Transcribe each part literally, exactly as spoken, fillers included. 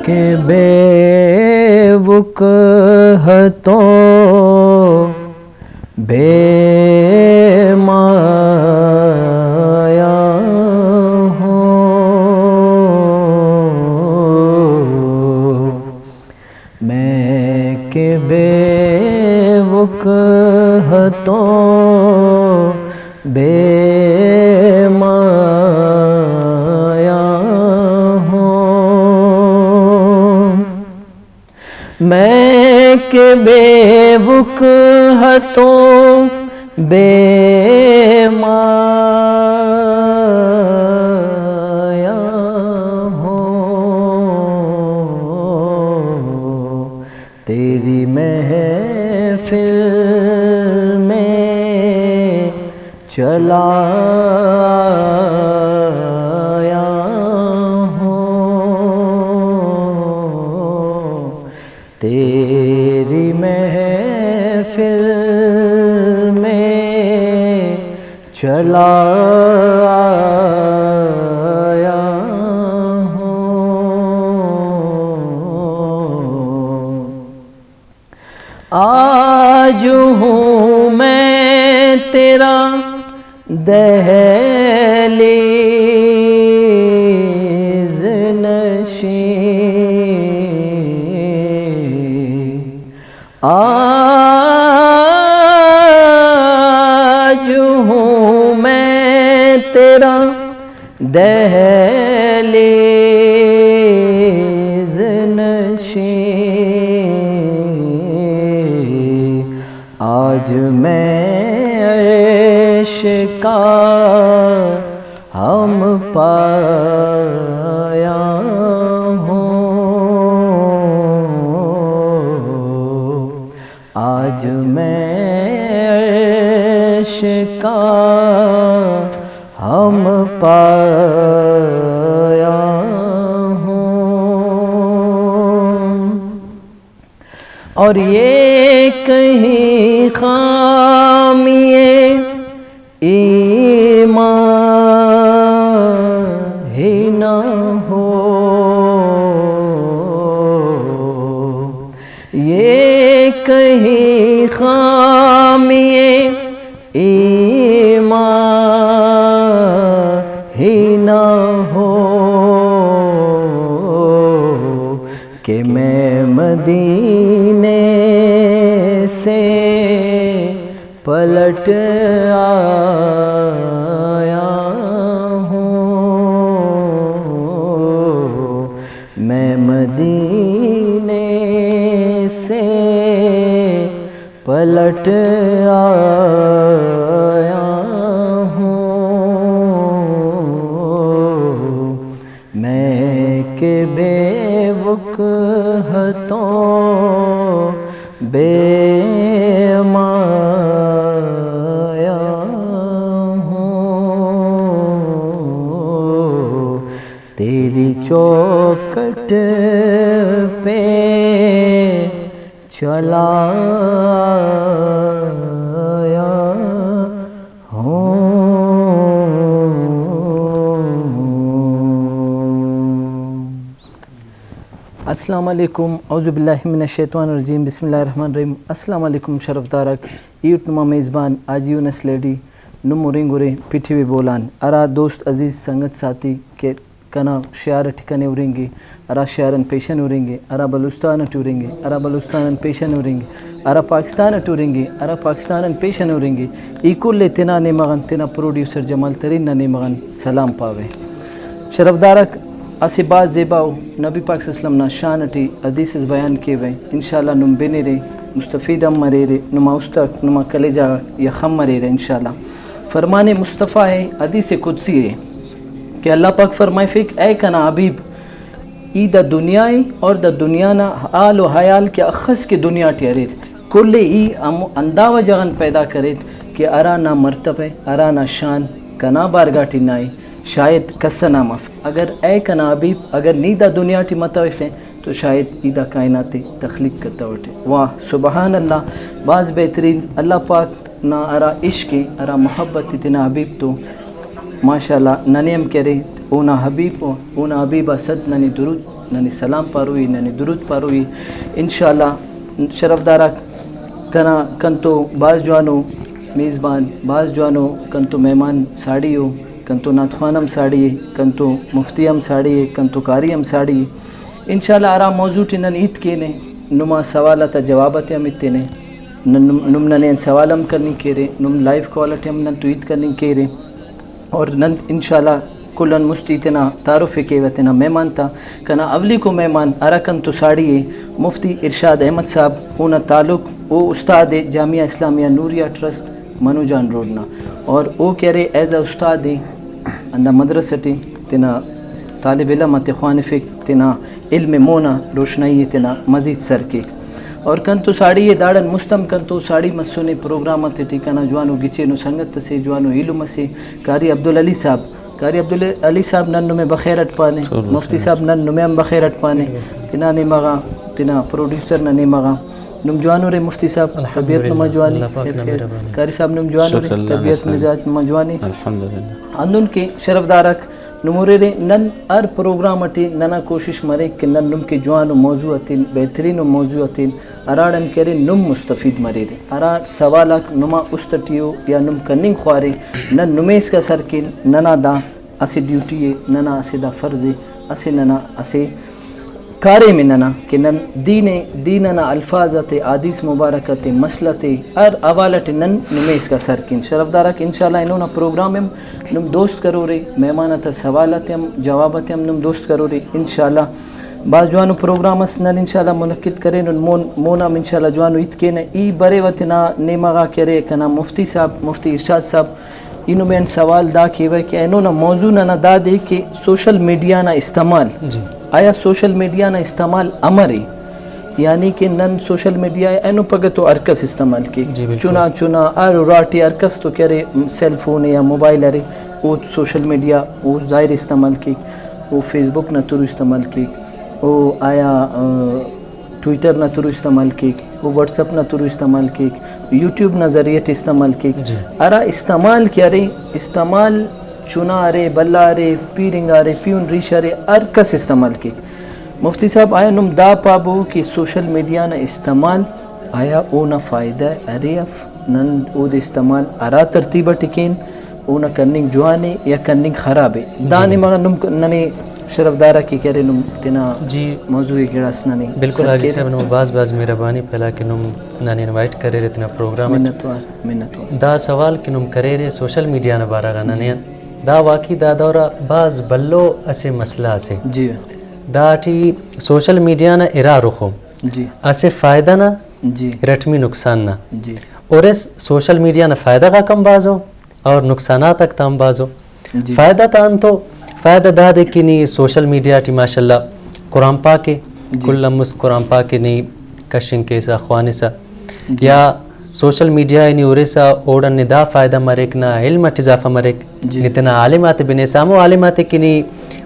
کہ بے وکہتوں بے مایا ہوں۔ میں کہ بے وکہتوں بے مایا ہوں۔ میں کہ بے وکہتوں بے مایا ہوں، تیری محفل میں چلا آیا ہوں، تیری محفل میں چلا آیا ہوں۔ آج ہوں میں تیرا دہلیز نشین۔ آج ہوں میں تیرا دہلیز نشین، آج میں عرش کا ہم پایا ہوں۔ آج میں عرش کا ہم پایا ہوں، اور یہ کہیں خامی ایمان ہی نہ ہو، یہ کہیں خامی ایمان ہی نہ ہو کہ میں مدینے سے پلٹ آیا ہوں، میں مدینے سے پلٹ آیا ہوں۔ میں کہ بے وقتوں بے مایا ہوں، تیری چوکٹ پہ چلا آیا ہوں۔ السلام علیکم، اعوذ باللہ من الشیطان الرجیم، بسم اللہ الرحمن الرحیم۔ السلام علیکم شرفدارک، ای اٹ نما میزبان حاجی یونس لیڈی، نم ہرنگ ارے پی ٹی وی بولان، ہرا دوست عزیز سنگت ساتھی کہ کنا شعار ٹی کنے ہرنگے، ہرا شعار آن پیشن ہرنگے، ہرا بلوچستان ٹی ہرنگے، ہرا بلوچستان آن پیشن ہرنگے، ہرا پاکستان ٹی ہرنگے، ہرا پاکستان آن پیشن ہرنگے، ای کل ءِ تینا نیمہ غان، تینا پروڈیوسر جمال ترین نا نیمہ غان سلام پاوہ۔ شرفدارک، اسہ بھاز زیبا ءُ نبی پاک صلی اللہ علیہ وسلم نا شان ٹی حدیث اس بیان کیوہ، انشاءاللہ نم بنرے، مستفید ہم مریرے، نما است آک، نما کلیجہ غاک یخ ہم مریرہ انشاءاللہ۔ فرمان مصطفیٰ ءِ، حدیث قدسی ءِ کہ اللہ پاک فرمائفیک، اے کنا حبیب، ای دا دنیا ءِ اور دا دنیا نا حال و حیال کہ اخس کہ دنیا ٹی اریر، کل ءِ ای ہمو ہندا وجہ غان پیدا کریٹ کہ ہرا نا مرتبہ، ہرا نا شان کنا بارگاہ ٹی نائے، شاید کس ئنا مف۔ اگر اے کنا حبیب، اگر نی دا دنیا ٹی متویسہ تو شاید ای دا کائنات ءِ تخلیق کتوٹے۔ واہ، سبحان اللہ، بھاز بہترین۔ اللہ پاک نا ہرا عشق ءِ، ہرا محبت ءِ تینا حبیب تو، ماشاءاللہ، ننے ہم کرے۔ اونا حبیب ءُ اونا حبیب آ صد ننے درود ننے سلام پاروئی، ننے درود پاروئی۔ انشاءاللہ شرفدار آک، کنا کنتو بھاز جوانو میزبان، بھاز جوانو کنتو مہمان ساڑی ءُ، کنتو نعت خوان ہم ساڑی ءِ، کنتو مفتی ہم ساڑی ءِ، کنتو قاری ہم ساڑی ءِ۔ انشاءاللہ ہرا موضوع ٹی نن ہیت کینہ، نما سوال آتا جواب آتے ہم ایتنہ۔ نن، نم، نم ننے آن سوال ہم کننگ کیرے، نم لائیو کال اٹی ہم نن تو ہیت کننگ کیرے۔ اور نن انشاءاللہ کل آن مستی تینا تعارف ءِ کیوہ تینا مہمان تا۔ کنا اولیکو مہمان ہرا کنتو ساڑی ءِ، مفتی ارشاد احمد صاحب، اونا تعلق او استاد ءِ جامعہ اسلامیہ نوریہ ٹرسٹ منو جان روڈ نا، اور او کہ ارے ایز اے استاد ءِ ہندا مدرسہ ٹی تینا طالب علم آتے خوانفک، تینا علم ءِ مونا روشنائی ءِ تینا مزید سر کیک۔ اور کنتو ساڑی ءِ داڑان مست ہم کنتو ساڑی مسنے پروگرام آتیٹی، کنا جوانو گچینو سنگت اسے، جوانو ایلم اسے، قاری عبدالعلی صاحب۔ قاری عبدالعلی صاحب، نن نمے بخیر اٹ پانے۔ مفتی صاحب، نن نمے ہم بخیر اٹ پانے۔ تینا نیمہ غا، تینا پروڈیوسر نا نیمہ غا۔ نم جوان ارے مفتی صاحب؟ طبیعت نما جوانی؟ قاری صاحب نم جوان ارے؟ طبیعت مزاج نما جوانی؟ ہندن کہ شرفدار آک، نم ہُررے، نن ہر پروگرام اٹی ننا کوشش مریک کہ نن نم کہ جوانو موضوع اتن، بہترینو موضوع اتن، ہراڑان کہ ارے نم مستفید مریرے، ہرا سوال آک نما است اٹی ءُ یا نم کننگ خوارے، نن نمے اسکا سر کین۔ ننا دا اسہ ڈیوٹی ءِ، ننا اسہ دا فرض ءِ، اسہ ننا اسہ کاریم ءِ ننا کہ نن دین ءِ، دین ئنا الفاظ آتے، حدیث مبارک آتے، مسئلہ تے ہر حوالہ ٹی نن نمے اسکا سر کین۔ شرفدار آک، انشاءاللہ اینو نا پروگرام ہم نم دوست کرورے، مہمان آتا سوال آتے ہم، جواب آتے ہم نم دوست کرورے۔ انشاءاللہ بھاز جوانو پروگرام اس نن انشاءاللہ منعقد کرینن۔ مون، مون ہم انشاءاللہ جوانو ہیت کینہ۔ ای بریوہ تینا نیمہ غا کہ ارے کنا مفتی صاحب، مفتی ارشاد صاحب، ای نمے آن سوال دا کیوہ کہ اینو نا موضوع ننا دادے کہ سوشل میڈیا نا استعمال، جی۔ آیا سوشل میڈیا نا استعمال امر ءِ؟ یعنی کہ نن سوشل میڈیا ءِ اینو پگہ تو ہر کس استعمال کیک، جی، بالکل۔ چنا چنا ہر اراٹی ہر کس تو کہ ارے سیل فون یا موبائل ارے، او سوشل میڈیا او ظاہر استعمال کیک، او فیس بک نا تھرو استعمال کیک، او آیا، آ، ٹویٹر نا تھرو استعمال کیک، او واٹس ایپ نا تھرو استعمال کیک، یوٹیوب نا ذریعہ ٹی استعمال کیک۔ جی۔ ہرا استعمال کہ ارے، استعمال چنا ارے، بھلا ارے، پیر انگا ارے، پیہن ریشہ ارے، ہر کس استعمال کیک۔ مفتی صاحب، آیا نم دا پابو کہ سوشل میڈیا نا استعمال آیا اونا فائدہ ارے اف؟ نن اودے استعمال ہرا ترتیب اٹی کین، اونا کننگ جوان ءِ یا کننگ خراب ءِ؟ دا جی۔ نیمہ غا نم ک-، ننے شرفدار آ کہ کہ ارے نم تینا جی۔ موضوع ءِ گڑاس ننے بالکل سر حاجی کیرہ۔ صاحب، نمو بھاز بھاز مہربانی پہلا کہ نم ننے انوائٹ کریرے تینا پروگرام اٹ۔ منت وار، منت وار۔ دا سوال کہ نم کریرے سوشل میڈیا نا بارہ غا ننے جی۔ آن، دا واقعی دا دور آ بھاز بھلو اسہ مسئلہ اسے۔ جی۔ داٹی سوشل میڈیا نا ارا رخ ءُ۔ جی۔ اسہ فائدہ نا جی۔ ارٹمی نقصان نا۔ جی۔ اور اس سوشل میڈیا نا فائدہ غاک ہم بھاز ءُ اور نقصانات آک تا ہم بھاز ءُ۔ جی۔ فائدہ تا انتو؟ فائدہ دادے کہ نی سوشل میڈیا ٹی ماشاءاللہ قرآن پاک ءِ، جی۔ کل آن مست قرآن پاک ءِ نی کشنگ کیسہ، خوانسہ۔ جی۔ یا سوشل میڈیا ءِ نی ہُرسہ اوڑان نی دا فائدہ مریک، نا علم اٹ اضافہ مریک، جی۔ نی تینا عالم آتے بنیسہ، ہمو عالم آتے کہ نی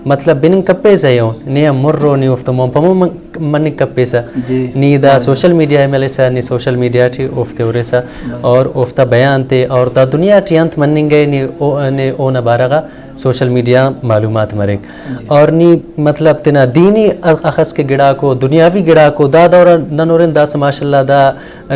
مطلب بننگ کپیسہ ایہن، نے آن مُر ءُ نی اوفتا مون پمون من-، مننگ کپیسہ۔ جی۔ نی دا بھاز۔ سوشل میڈیا ءِ ملسہ، نی سوشل میڈیا ٹی اوفتے ہُرسہ بھاز۔ اور اوفتا بیان تے اور دا دنیا ٹی انت مننگ ءِ نی او-، نے اونا بارہ غا سوشل میڈیا آن معلومات مریک۔ جی۔ اور نی مطلب تینا دینی اخ-، اخس کہ گڑاکو، دنیاوی گڑاکو، دا دور آ نن ہُرن داسہ ماشاءاللہ دا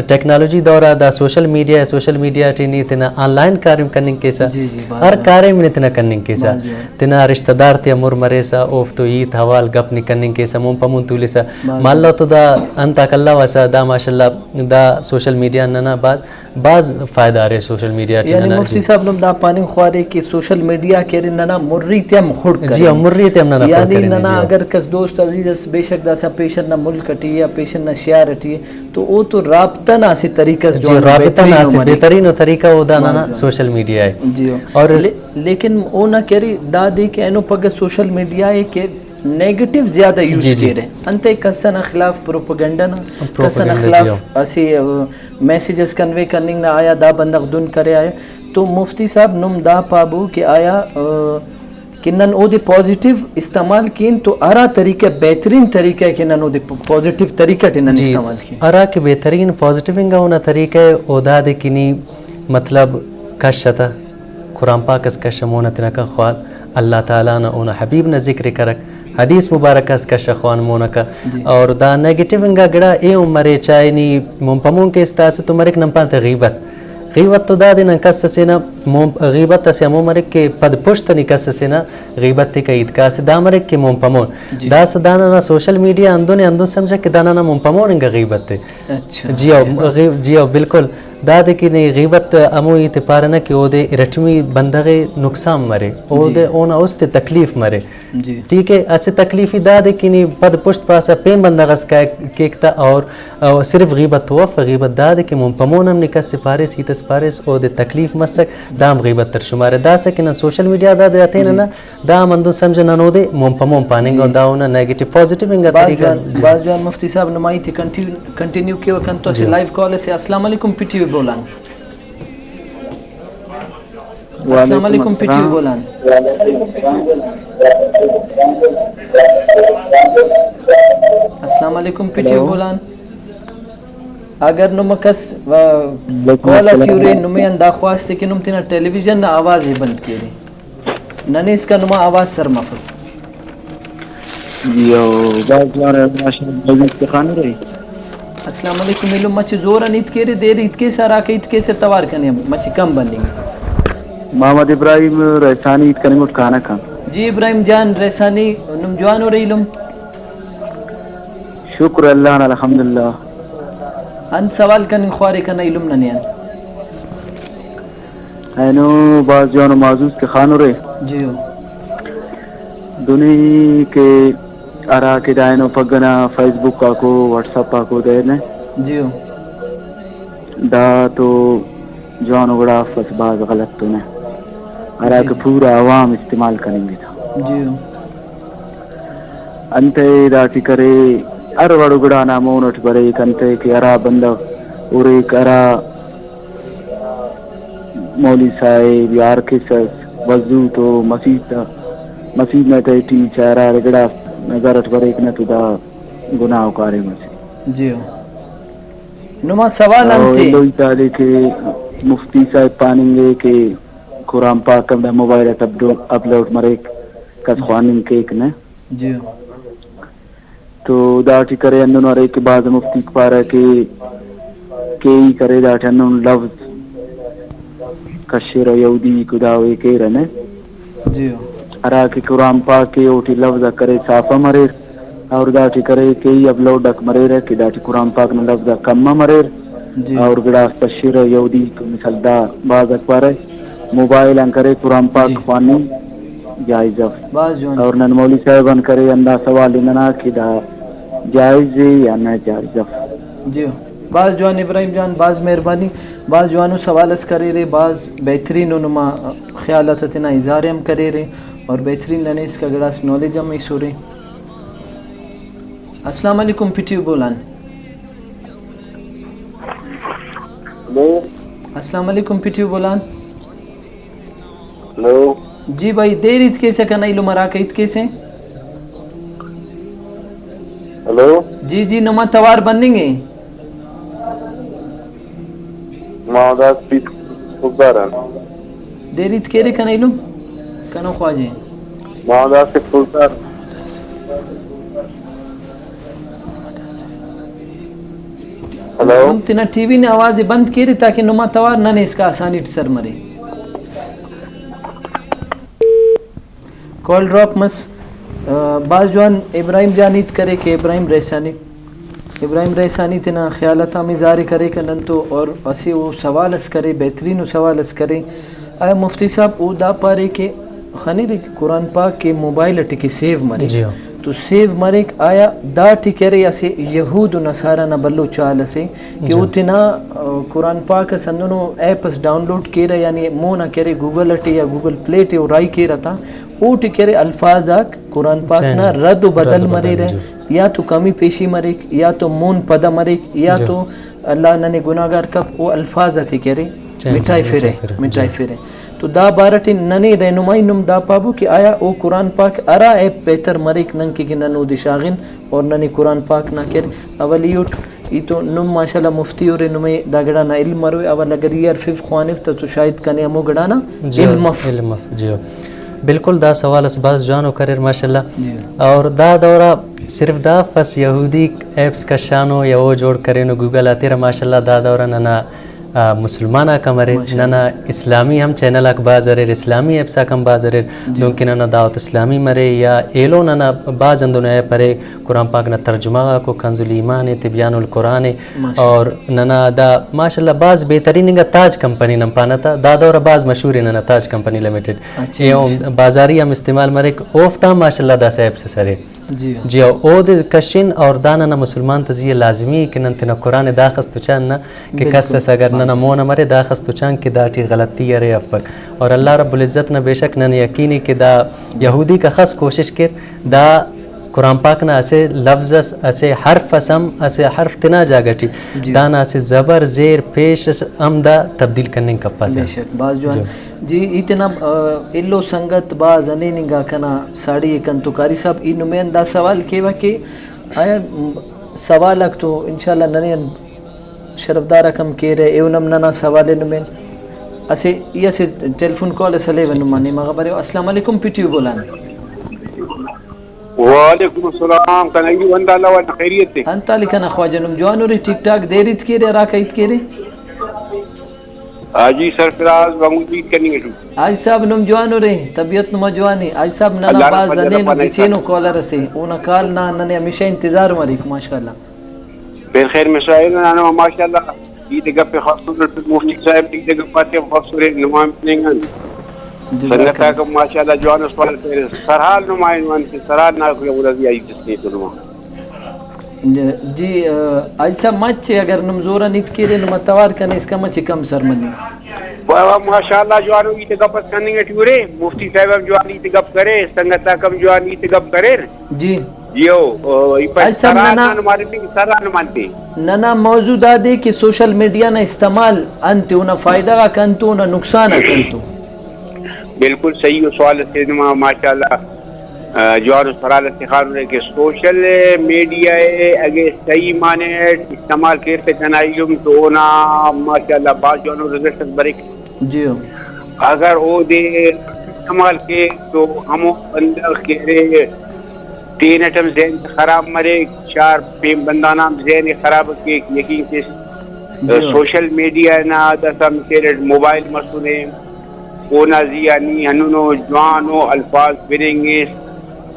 ٹیکنالوجی دور آ دا سوشل میڈیا، سوشل میڈیا ٹی نی تینا آن لائن کاریم کننگ کیسہ، جی، جی، بھاز ہر جوان۔ کاریم نی تینا کننگ کیسہ، بھاز جوان۔ تینا رشتہ دار تیا مُر مریسہ، اوفتو ہیت حوال گپ نی کننگ کیسہ، مون پمون تولسہ۔ بھاز مالو جوان۔ تو دا انتاک الوسہ، دا ماشاءاللہ دا سوشل میڈیا ننا بھاز، بھاز فائدہ ارے سوشل میڈیا ٹی یعنی ننا۔ مفتی جی۔ صاحب نم دا پاننگ خوارے کہ سوشل میڈیا کہ ارے ننا مری تیا ہم خڑک جی، کرینو۔ مری تیا ہم ننا خڑک یعنی کرینو، ننا جی۔ اگر کس دوست عزیز اس بے شک داسہ پیشن نا ملک ٹی یا پیشن نا شہر ٹی تو او تو رابطہ نا اسہ طریقہ اس جی، جوان رابطہ بہترین نا و اسہ مریک۔ بہترین و طریقہ او دا بھاز ننا جوان۔ سوشل میڈیا ءِ۔ جی۔ اور لے-، لیکن اونا کہ ارے دادے کہ اینو پگہ سوشل میڈیا ءِ کہ نیگیٹو زیادہ یوز جی، جی۔ کیرہ۔ انتئے کس ئنا خلاف پروپیگنڈا نا، کس ئنا پروپیگنڈا، جی، خلاف ہاں۔ اسہ، آ، میسج اس کنوے کننگ نا آیا دا بندغ دن کرے آیا۔ تو مفتی صاحب نم دا پابو کہ آیا، آ، کہ نن اودے پازیٹیو استعمال کین تو ہرا طریقہ، بہترین طریقہ ءِ کہ نن اودے پ-، پازیٹیو طریقہ ٹی نن جی، استعمال کین۔ ہرا کہ بہترین پازیٹیو انگا اونا طریقہ ءِ، او دادے کہ نی مطلب کش اتہ، قرآن پاک اس کش، مون ءَ تنکا خوان، اللہ تعالیٰ نا اونا حبیب نا ذکر ءِ کرک، حدیث مبارک اس کشہ خوان مونکا۔ جی۔ اور دا نیگیٹو انگا گڑا ایہن مرے، چاہے نی مون پمون کیس تا اسہ تو مریک نن پانہ تہ غیبت۔ غیبت تو دادے نن کس اسے نا مون، غیبت اسہ ہمو مریک کہ پد پشت نی کس اسے نا غیبت تے کہیت کاسہ، دا مریک کہ مون پمون۔ جی۔ داسہ دا ننا سوشل میڈیا ہندن ءِ، ہندن سمجھہ کہ دا ننا مون پمون انگا غیبت ءِ۔ اچھا۔ جی ہو، غیب-، جی ہو، بالکل۔ دادے کہ نی غیبت ہمو ہیت ءِ پارہ نہ کہ اودے ارٹمی بندغ ءِ نقصان مرے، اودے جی۔ اونا است ءِ تکلیف مرے۔ جی۔ ٹھیک ہے، اسہ تکلیف ہی دادے کہ نی پد پشت پاسہ پین بندغ اس کائک، کیک تا اور، اور صرف غیبت تو اف، غیبت دادے کہ مون پمون ہم نی کس ءِ پاریس، ہیت اس پاریس، اودے تکلیف مسک، دا ہم غیبت اٹ شمارہ۔ داسہ کہ نن سوشل میڈیا دادے ہتینہ جی۔ نا، دا ہم ہندن سمجھہ نن اودے مون پمون پاننگ جی۔ اور دا اونا نیگیٹو، پازیٹیو انگا بھاز طریقہ جوان، جی۔ بھاز جوان مفتی صاحب، نما ہیت ءِ کنٹی-، کنٹینیو کیوہ۔ کنتو اسہ جی۔ لائیو کال اسے۔ السلام علیکم پی ٹی وی بولان۔ وعلیکم السلام علیکم پی ٹی وی السلام۔ بولان۔ السلام علیکم P T V hello. Bolan. اگر نم کس، آ، وعلیکم کال السلام۔ اٹی ارے، نمے آن دا خواست ءِ کہ نم تینا ٹیلی ویژن نا آواز ءِ بند کیرے۔ ننے اسکا نما آواز سر مفک۔ جی او، بھاز جوان ءِ، ماشاءاللہ، بھائی تخانہ رہی۔ السلام علیکم ایلم، مچہ زور آن ہیت کیرے، دیر ہیت کیسہ، ہراکہ ہیت کیسہ توار کنے مچہ کم بننگ۔ محمد ابراہیم رئیسانی ہیت کننگ اٹ کانہ کن۔ جی ابراہیم جان رئیسانی، نم جوان ارے ایلم؟ شکر اللہ نا، الحمدللہ۔ انت سوال کننگ خوارے کنا ایلم ننے آن؟ اینو بھاز جوانو معزوز تخانرے۔ جی ہو۔ دنی کہ ہرا کہ دا اینو پگہ نا فیس بک آکو، واٹس ایپ آکو دے نے۔ جی ہو۔ دا تو جوانو گڑا اف، بس بھاز غلط تو نے۔ ہرا جی۔ کہ پورا عوام استعمال کننگ ءِ تا۔ جی ہو۔ انتئے داٹی کرے، ہر وڑ گڑا نا مون اٹ بریک، انتئے کہ ہرا بندغ ہریک، ہرا مولوی صاحب یا ہر کس اس وضو تو مسیت آ، مسیت نا تہٹی چا ہرا گڑاس نظر اٹ بریک نہ تو دا گناہ و کاریم اسے۔ جی ہو۔ نما سوال او انت ءِ؟ ایلو ہیت آ دے کہ مفتی صاحب پاننگ ءِ کہ قرآن پاک ہم دا موبائل آ اپلو-، اپلوڈ مریک، کس خواننگ کیک نہ۔ جی۔ تو داٹی کرے ہندن ارے کہ بھاز مفتیک پارہ کہ کیئی کرے داٹی ہندن لفظ کشرہ یہودیک و دا و ءِ کیرہ نہ۔ جی۔ ہرا کہ قرآن پاک ءِ اوٹی لفظ آک کرے صافہ مریر، اور داٹی کرے کیئی اپلوڈ آک مریرہ کہ داٹی قرآن پاک نا لفظ آک کم آ مریر، جی۔ اور گڑاس کشرہ یہودیک، مثال دا بھاز آک پارہ موبائل آن کرے قرآن پاک جی۔ خواننگ جائز اف۔ بھاز جوان۔ اور نن مولوی صاحب آن کرے ہندا سوال ءِ ننا کہ دا جائز ءِ یا ناجائز اف۔ جی۔ بھاز جوان ابراہیم جان، بھاز مہربانی، بھاز جوانو سوال اس کریرے، بھاز بہترین و نما خیال آتا تینا اظہار ہم کریرے اور بہترین ننے اسکا گڑاس نالج ہم ایسرے۔ السلام علیکم پی ٹی وی بولان۔ ہیلو۔ السلام علیکم پی ٹی وی بولان۔ ہیلو۔ جی بھائی، دیر ہیت کیسہ کنا ایلم ہراکہ ہیت کیسہ۔ ہیلو۔ جی جی، نما توار بننگ ءِ۔ ما داسہ پوزدار آن۔ دیر ہیت کیرے کنا ایلم، کنا خواجہ۔ ما داسہ پوزدار۔ ہیلو۔ نم تینا ٹی وی نا آواز ءِ بند کیرے تاکہ نما توار ننے اسکا آسانی ٹی سر مرے۔ کال ڈراپ مس۔ آ، بھاز جوان ابراہیم جان ہیت کرے کہ ابراہیم رئیسانی، ابراہیم رئیسانی تینا خیالات آ ہم اظہار ءِ کریکہ نن تو، اور اسہ او سوال اس کرے، بہترین او سوال اس کرے۔ آیا مفتی صاحب او دا پارے کہ خنرے کہ قرآن پاک کہ موبائل اٹی کہ سیو مریک، جی ہاں۔ تو سیو مریک، آیا داٹی کہ ارے اسہ یہود و نصارہ نا بھلو چال اسے کہ جی۔ او تینا، آ، قرآن پاک اس ہندنو ایپ اس ڈاؤنلوڈ کیرہ، یعنی مون آ کہ ارے گوگل اٹی یا گوگل پلے ٹی او راہی کیرہ تا، اوٹی کہ ارے الفاظ آک قرآن پاک نا چینج۔ رد و بدل رد و بدل، مریرہ، جی۔ یا تو کمی پیشی مریک، یا تو مون پدہ مریک، یا جی۔ تو اللہ ننے گناہگار کپ، او الفاظ آتے کہ ارے چینج مٹائفرہ، مٹائفرہ، جی۔ مٹائفرہ۔ تو دا بارہ ٹی ننے رہنمائی نم دا پابو کہ آیا او قرآن پاک ہرا ایپ بہتر مریک نن کہ، کہ نن اودے شاغن اور ننے قرآن پاک نا کہ ارے اولی اٹ ای تو نم ماشاءاللہ مفتی ارے، نمے دا گڑا نا علم مروے، اول اگر ای ہرفیو خوانف تہ تو شاید کنے ہمو گڑا نا جی، علم اف۔ علم اف، جی۔ بالکل، دا سوال اس بھاز جوانو کریر ماشاءاللہ۔ جی۔ اور دا دورہ صرف دا افس یہودی ایپس کشانو یا او جوڑ کرینو گوگل آتیرہ، ماشاءاللہ دا دورہ ننا، آ، مسلمان آک ہم اریر، ماشاءاللہ۔ ننا اسلامی ہم چینل آک بھاز اریر، اسلامی ایپس آک ہم بھاز اریر، جی۔ دنکہ ننا دعوت اسلامی مرے یا ایلو ننا بھاز ہندنو ایپ ارے، قرآن پاک نا ترجمہ غاکو، کنز الایمان ءِ، تبیان القرآن ءِ، ماشاءاللہ۔ اور ننا دا ماشاءاللہ بھاز بہترین انگا تاج کمپنی نن پانہ تا، دا دورہ بھاز مشہور ءِ ننا تاج کمپنی لمیٹڈ۔ اچھا، ایہن ماشاءاللہ۔ بازاری ہم استعمال مریک، اوفتا ہم ماشاءاللہ داسہ ایپس اس ارے۔ جی ہاں۔ جی ہاں، اودے کشن اور دا ننا مسلمان تا زی آ لازمی ءِ کہ نن تینا قرآن ءِ داخس تو چان نا کہ بالکل۔ کس اس اگر ننا مون آ مرے داخس تو چان کہ داٹی غلطی ارے افک۔ اور اللہ رب العزت نا بے شک نن یقین ءِ کہ دا یہودیک اخس کوشش کیر، دا قرآن پاک نا اسہ لفظ اس، اسہ حرف اس ہم، اسہ حرف تینا جاگہ ٹی جی۔ دانا اسہ زبر زیر پیش اس ہم دا تبدیل کننگ کپسہ۔ بے شک، بھاز جوان۔ جی۔ جی، ای تینا، آ، ایلو سنگت بھاز ہنین انگا کنا ساڑی ءِ کنتو۔ قاری صاحب، ای نمے آن دا سوال کیوہ کہ آیا سوال آک تو انشاءاللہ ننے آن شرفدار آک ہم کیرہ، ایہن ہم ننا سوال ءِ نمے آن۔ اسہ، ای اسہ ٹیلیفون کال اس ہلیوہ نما نیمہ غا بریو۔ السلام علیکم، پی ٹی وی بولان۔ وعلیکم السلام، کنا ای وندا اللہ، خیریت ءِ؟ انت حال ءِ کنا خواجہ، نم جوان ارے؟ ٹھیک ٹھاک، دیر ہیت کیرے، ہراکا ہیت کیرے؟ حاجی سرفراز بنگلو ہیت کننگ ٹی۔ حاجی صاحب نم جوان ارے؟ طبیعت نما جوان ءِ؟ حاجی صاحب ننا اللہ بھاز رحم، اللہ ہنین و پناہ گچینو کالر اسے، اونا کال نا ننے ہمیشہ انتظار مریک ماشاءاللہ۔ پین خیر مسائل ننا ماشاءاللہ۔ ہیت گپ خاص طور پر مفتی صاحب ہیت گپ آتے ہم خاص طور نما ہننگ ان۔ جزاک سنگت اللہ۔ آک ہم ماشاءاللہ جوان سوال کرے۔ سرحال نما ہنوان کہ سرحال نا کوئی اولا زی ہیت اس نے تو نما۔ جی، آ، حاجی صاحب مچے اگر نم زور آن ہیت کیرے نما توار کنے اسکا مچے کم سر مننگ۔ واہ واہ، ماشاءاللہ جوانو ہیت گپ اس کننگ ٹی ارے، مفتی صاحب ہم جوان ہیت گپ کرے، سنگت آک ہم جوان ہیت گپ کریر۔ جی۔ جی او، او، ای پہ حاجی صاحب سرحال ننا نا نما ہننگ سرحال نما انتے۔ ننا موضوع دادے کہ سوشل میڈیا نا استعمال انت ءِ، اونا فائدہ غاک انت ءُ، اونا نقصان آک انت ءُ؟ بالکل صحیح ءُ سوال اسے نما ماشاءاللہ، آ، جوان ءُ سوال اسے خانورے کہ سوشل میڈیا ءِ اگہ صحیح معنی اٹ استعمال کیر تہ کنا ایلم تو اونا ماشاءاللہ بھاز جوانو رزلٹ اس بریک۔ جی ہو۔ اگر اودے استعمال کیک تو ہمو بندغ کہ ارے تینٹ ہم ذہن خراب مریک، چار پین بندغ نا ہم ذہن ءِ خراب کیک۔ یقین کیس جی ہو۔ سوشل میڈیا نا داسہ مثال اٹ موبائل مسنے، اونا زی آ نی ہندنو جوانو الفاظ بننگ اس،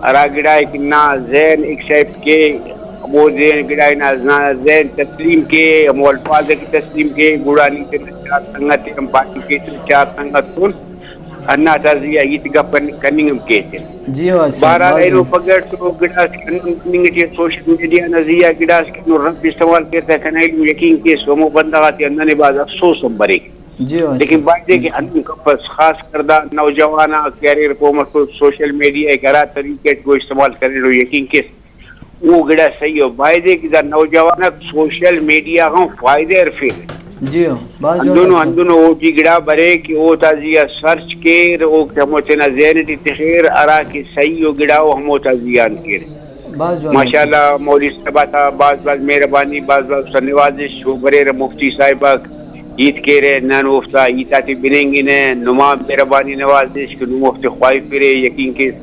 ہرا گڑا ءِ کہ نا ذہن ایکسیپٹ کے، ہمو ذہن گڑا نا ذہن تسلیم کے، ہمو الفاظ ءِ کہ تسلیم کے، گڑا نی تینا چار سنگت ءِ ہم پارٹی کیسہ، چار سنگت تون ہندا تا زی آ ہیت گپ کن-، کننگ ہم کیسہ۔ جی ہو، اچھا، بہرحال بھاز اینو بڑھیا۔ پگہ تو گڑاس کہ ہندن مننگ ٹی سوشل میڈیا نا زی آ گڑاس کہ ہندن رف استعمال کیر تہ کنا علم یقین کیس ہمو بندغ آتے ہندن بھاز افسوس ہم بریک۔ جی ہو، اچھا۔ لیکن بایدے کہ ہندن کپس، خاص کر دا نوجوان آک کہ اریر قوم اس تو سوشل میڈیا ءِ ہرا طریقہ اٹ گو استعمال کریرو یقین کیس او گڑا صحیح ءُ۔ بایدے کہ دا نوجوان آک سوشل میڈیا غان فائدہ ہرفیر۔ جی ہو، بھاز جوان ہندنو، الفاظ۔ ہندنو اوٹی گڑا برے کہ اوتا زی آ سرچ کیر، اوفتے ہمو تینا ذہن ٹی تخیر، ہرا کہ صحیح ءُ گڑا او ہموتا زی آن کیر۔ بھاز جوان الفاظ۔ ماشاءاللہ مولوی صاحب آتا بھاز بھاز مہربانی، بھاز بھاز نوازش۔ او بریرہ مفتی صاحب آک ہیت کیرہ، نن اوفتا ہیت آتے بننگنہ۔ نما مہربانی نوازش کہ نم اوفتے خواہفرے، یقین کیس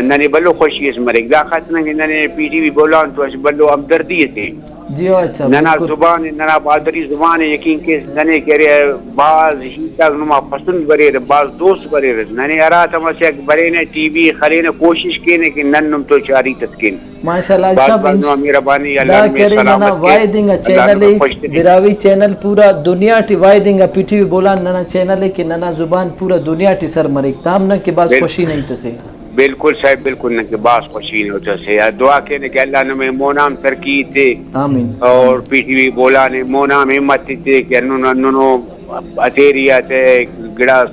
ننے بھلو خوشی اس مریک۔ داخاطران کہ ننے پی ٹی وی بولان تو اسہ بھلو ہمدردی اسے۔ جی ہو، اچھا، ننا بالکل۔ زبان ءِ، ننا مادری زبان ءِ، یقین کیس ننے کہ ارے بھاز ہیت آک نما پسند بریرہ، بھاز دوست بریرہ۔ ننے ہراتم اسہ آک برینہ، ٹی وی خلینہ، کوشش کینہ کہ نن نم تو چار ہیت اس کین۔ ماشاءاللہ، بھاز صاحب، بھاز انش-، نما مہربانی، اللہ دا نمے کرے ننا سلامت کے، واحد انگا اللہ چینل نمے ءِ، خوش تخے۔ براہوئی چینل پورا دنیا ٹی واحد انگا پی ٹی وی بولان ننا چینل ءِ کہ ننا زبان پورا دنیا ٹی سر مریک، تام نن کہ بھاز بل-، خوشی نا ہیت اسے۔ بالکل صاحب، بالکل نن کہ بھاز خوشی نا ہیت اسے۔ دعا کینہ کہ اللہ نمے مون آ ہم ترقی ایتے۔ آمین۔ اور پی ٹی وی بولان ءِ مون آ ہم ہمت ایتے کہ ہندن ہندنو ہتیری آتے گڑاس